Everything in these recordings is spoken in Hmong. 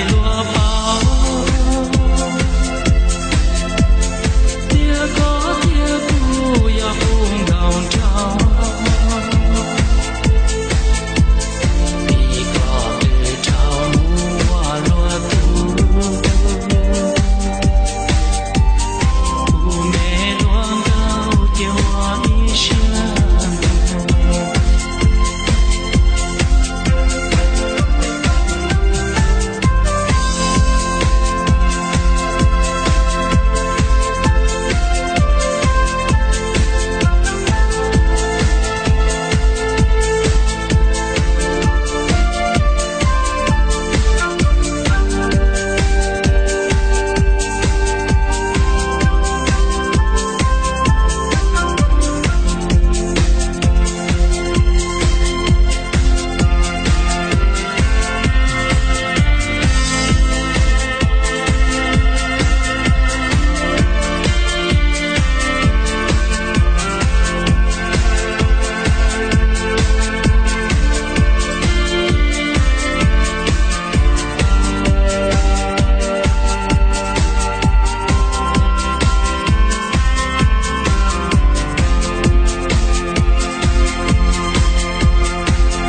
luag paub, tias koj thiab kuv yog qub nkaus nraug. Vim koj twb rau mus ua luag tug, kuv me luag nkauj cia ua ib siab.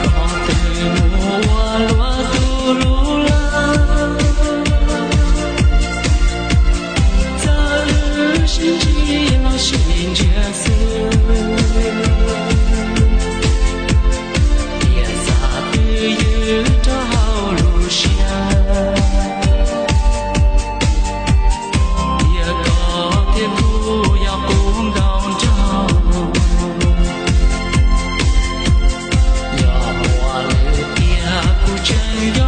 Koj twb mus ua luag tug lub laj, txawm wb sib ntsib los sib ntsiag xwb, tiam sis twb ywj rau hauv lub siab. Tias koj thiab kuv yog qub nkaus nraug, yog muaj lwm tiag kuv tseem